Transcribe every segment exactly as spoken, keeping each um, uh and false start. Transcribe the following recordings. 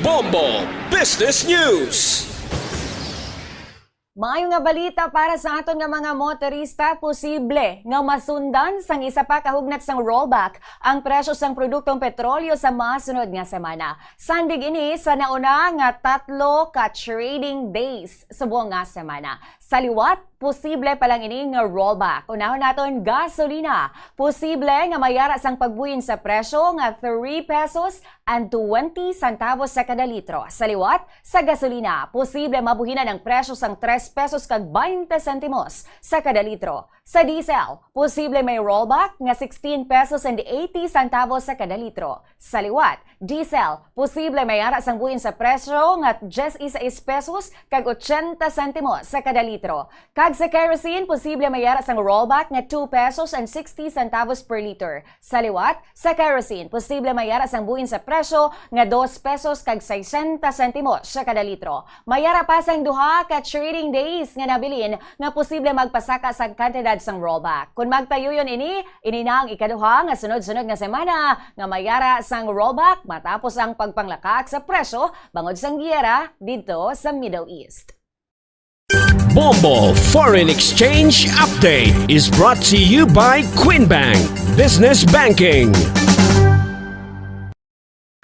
Bombo Business News. Maayo nga balita para sa aton nga mga motorista, posible nga masundan sang isa pa ka hugnat sang rollback ang presyo sang produktong petrolyo sa masunod nga semana. Sandig ini sa nauna nga tatlo ka trading days subong nga semana. Sa liwat, posible pa lang ini nga rollback. Unahon naton, gasolina. Posible nga mayara sang pagbuyin sa presyo nga three pesos and twenty centavos sa kada litro. Sa liwat, sa gasolina, posible mabuhinan ang presyo sang tres pesos kag baynte sentimos sa kada litro. Sa diesel, posible may rollback nga sixteen pesos and eighty centavos sa kada litro. Sa liwat, diesel, posible mayara sang buyin sa presyo nga diyes y seis pesos kag ochenta sentimos sa kada litro. Kag sa kerosene, posible mayara sang rollback nga two pesos and sixty centavos per liter. Sa liwat, sa kerosene, posible mayara sang buyin sa presyo nga dos pesos kag sesenta sentimos sa kada litro. Mayara pa sang duha ka trading days nga nabilin nga posible magpasaka sang kantidad sang rollback. Kon magtayuyon ini, ini na ang ikaduha nga sunod-sunod nga semana nga mayara sang rollback matapos ang pagpanglakaak sa presyo bangod sang giyera didto sa Middle East. Bombo Foreign Exchange Update is brought to you by Queen Bank Business Banking.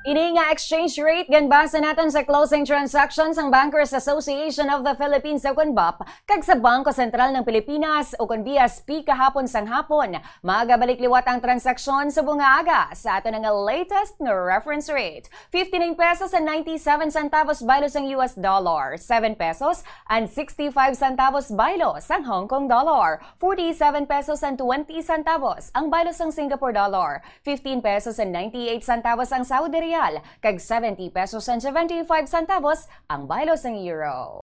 Ini nga exchange rate ginbasa naton sa closing transactions sang Bankers Association of the Philippines, ukon BAPH, kag sa Bangko Sentral ng Pilipinas, ukon BSP, kahapon sang hapon. Magabalik liwat ang transaksyon sa bunga aga sa aton nga latest nga reference rate. Fifty-nine pesos and ninety-seven centavos baylo sang U S dollar, seven pesos and sixty-five centavos baylo sang Hong Kong dollar, forty-seven pesos and twenty centavos ang baylo sang Singapore dollar, fifteen pesos and ninety-eight centavos ang Saudi riyal, kag seventy pesos and seventy-five centavos ang baylo sang euro.